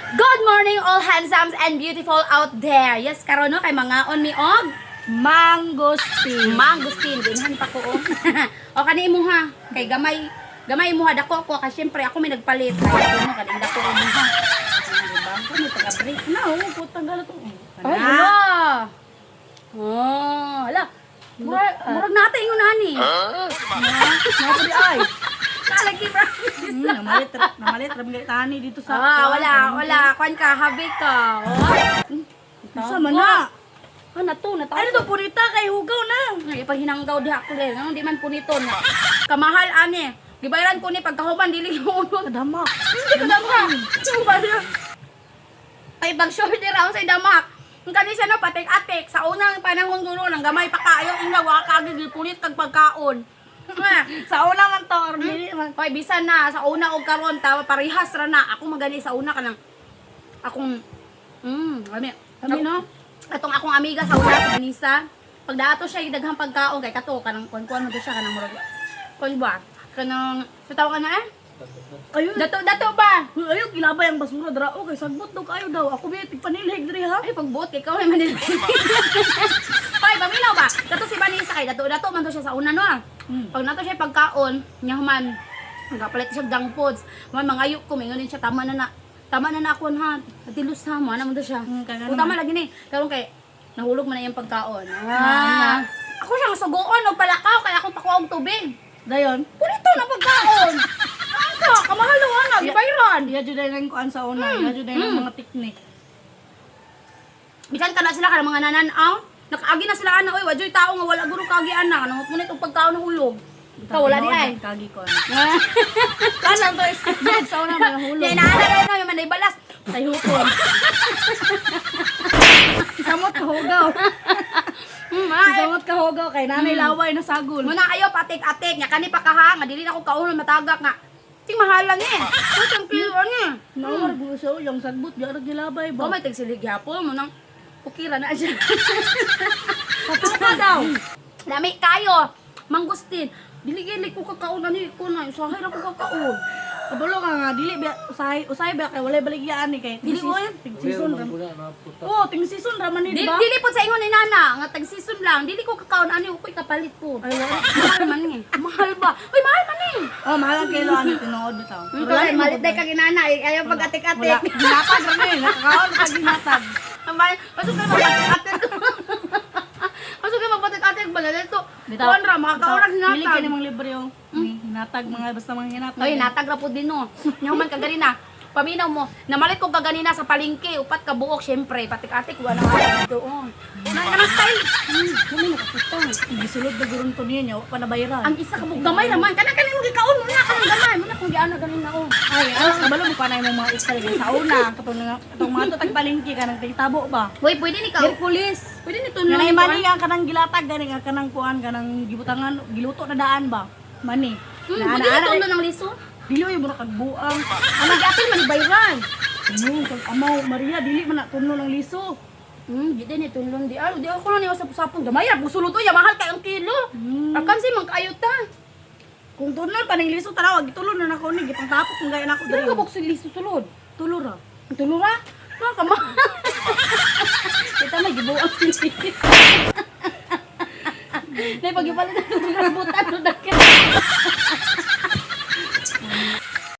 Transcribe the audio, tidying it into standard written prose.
Good morning, all handsomes and beautiful out there. Yes, karon no kay mangaon mi og Mangosteen. Mangosteen. Dinhan pa ko, oh. O kani imo ha. Kay gamay gamay mo ha, dako ko kay syempre ako may nagpalit. Kay ako mo kaning dako mo ha. Diba? Kani taga-break Na, oh, putang gala to. Ay, hala. Oh, hala. Murag, murag natin yung nani. Nga di ay. Nalagi promise. Namalit, namalit ra tani dito sa. Ah, wala, wala. Kwan ka, habi ka. Oh. Sa man na. Ah, nato, nato. Ano to punita kay hugaw na. Ay, pag hinanggaw diha ko rin. Ano, di man punito na. Kamahal, ane. Gibayaran ko ni pagkahuman, dili yung unod. Kadama. Hindi ko damak. Sumbal. Ay, pag shoulder round sa damak. Ang kani siya no, patik-atik. Sa unang panahon gulo, nang gamay pa kaayo, ang nawa ka, gipunit kag pagkaon. Ah. Sa una man to, or dili man. Hoy, bisan na sa una og karon tawa parehas ra na. Ako magani sa una kanang akong kami. Kami, no? Atong akong amiga sa una sa Manisa. Pag daato siya daghang pagkaon kay kato kanang kuan-kuan mo to siya kanang murag kuan ba? Kanang sa tawag ka na eh? Ayun. Dato dato ba? Uy, ayaw, gilabay ang basura dra. Oh, kay sagbot daw kayo daw. Ako bi tigpanilhig diri ha. Ay pagbuot kay ikaw ay manil. Hoy, paminaw ba? Dato si Vanessa kay dato dato man to siya sa una no. Ah. Pag nato siya pagkaon, nya human nagapalit siya junk foods. Man mangayo ko mingon din siya tama na na. Tama na na ako ha. Atilus ha, mo ana man to siya. Kaya O, tama lagi ni. Karon kay nahulog man na iyang pagkaon. Ah. Ako siyang suguon og palakaw kay akong pakuha og tubig. Dayon. Punito na pagkaon. Asa, kamahal na ana, gibayran. Iya jud ay nang kuan sa una, iya jud ay nang mga teknik. Bisan ka na sila ka mga nananaw. Nakaagi na sila ana oy, wa joy tao nga wala guro kaagi ana, nang punit og pagkaon na hulog. Ka wala di ay. Kagi ko. Kanan to is bed sa una mga hulog. Di na ana na yung manay balas. Sayhukon. Samot ka hugaw. Ay. Samot ka hugaw kay nanay laway na sagol. Muna kayo patik-atik nga kani pa kaha nga dili na ko kaunon matagak nga. Ting mahalan eh. Putang kilo ani. Naor gusto yung sagbot di arag gilabay Ba ba. may tagsilig gyapon mo nang pukira na siya. Patuka daw. Lami kayo. Mangustin. Dili gili ko kakaon ani ko na usahay ra ko kakaon. Kabalo ka nga dili ba usahay usahay ba kay walay baligyaan ni kay Dili, oy. ting season ra. Oh, ting season ra man ni Dili, di ba? dili po sa ingon ni nana nga tag season lang. Dili ko kakaon ani ko kapalit po. Ay, wala. Mahal man ni. Mahal ba? Uy, mahal man ni. Oh, mahal ang kilo ani tinuod bitaw. Wala malit day kag inana ay ayaw Wala. pag-atik-atik. Ginatag ra ni, nakakaon ka ginatag. Amay, pasok kayo magpatik-atik. Pasok kayo magpatik-atik bala dito. Kuan ra makakaon ra Dili hinatag. kini mang libre yung hinatag mga basta mga hinatag. Oy, natag ra pud din no. Nyaman ka ganina. Paminaw mo, namalit ko kaganina sa palengke, upat ka buok syempre, patik-atik wala na dito. Oh. Na kanang style. Kami nakakita. Gisulod na gurong to niya, wa pa nabayran. Ang isa ka buok gamay raman. Kana kanin mo gikaon mo na kanang gamay. Mo na kung giana ganin na oh. Ay, alas kabalo mo pa na imong mga style kay sa una katong katong mga to tagpalengke kanang tingtabo ba. Hoy, pwede ni ka. Hercules. Pwede ni tunong. Kanay mani ang kanang gilatag gani nga kanang kuan kanang gibutangan giluto na daan ba. Mani. Pwede ni tunong ng liso. Dili oy mura kag buang. Ang nag-apil man ni bayran. Ano kag amaw Maria dili man na tunlo ng liso. Di din ni tunlon di. Alo, di ako lang niyo sa-sapon. Gamay ra busulod oy, mahal kay ang kilo. Akan si man kaayo ta. Kung tunlon pa ning liso tanaw gitulon na nako ni gipangtapok kung gaya nako Dili diri. ka bukso liso sulod. Tulo ra. Tulo ra. Na ka ma. Kita may gibuang sili. Nay pagipalit na itong rambutan no dake.